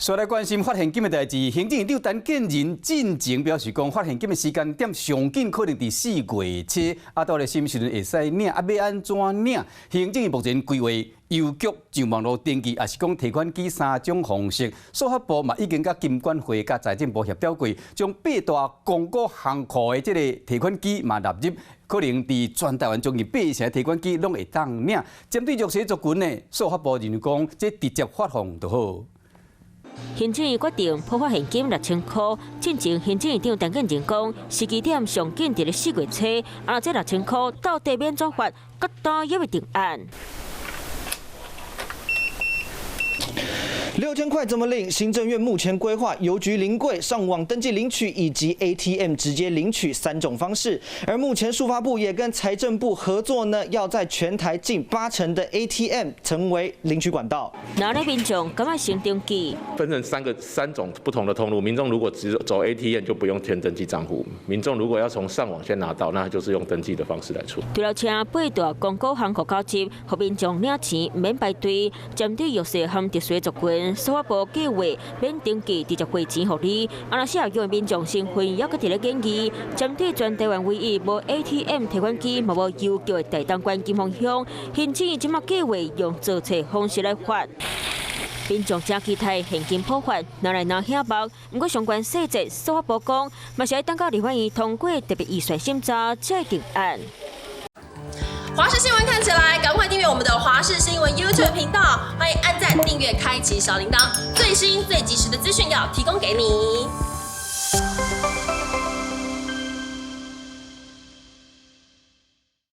煞來關心發現金的代誌，行政院長陳建仁進前表示講，發現金的時間點上緊可能佇4月初，啊，到咧啥物時陣會使領，啊，欲按怎領？行政院目前規劃郵局上網路登記，抑是講提款機三種方式。數發部嘛已經佮金管會佮財政部協調過，將八大公股行庫的這个提款機嘛納入，可能佇全台灣將近八成提款機攏會當領。針對弱勢族群呢，數發部認為講，這直接發放就好。行政院決定普發現金6000箍，進前行政院長陳建仁講，時機點上緊佇咧4月初，啊，這6000箍到底欲按怎發，閣都猶未定案。 6000塊怎麼領？行政院目前規劃郵局臨櫃、上網登記領取以及 ATM 直接領取三種方式。而目前數發部也跟財政部合作呢，要在全台近八成的 ATM 成為領取管道。哪裡民眾敢愛先登記？分成三種不同的通路。民眾如果只走 ATM 就不用填登記帳戶。民眾如果要從上網先拿到，那就是用登記的方式來處理。除了請八大公股行庫交接，予民眾領錢毋免排隊。針對弱勢和特殊族群，數發部計劃免登記直接匯錢予你。啊，若是用民眾身份，猶閣佇咧研議。針對全台灣唯一無 ATM 提款機、嘛無郵局的台東縣金峰鄉，行政院這馬計劃用做冊方式來發。民眾誠期待現金普發，拿來拿遐目。毋過相關細節，數發部講，嘛是愛等到立法院通過特別預算審查才會定案。華視新聞看起來，趕快訂閱我們的華視新聞 YouTube 頻道，歡迎按讚、訂閱、開啟小鈴鐺，最新最及時的資訊要提供給你。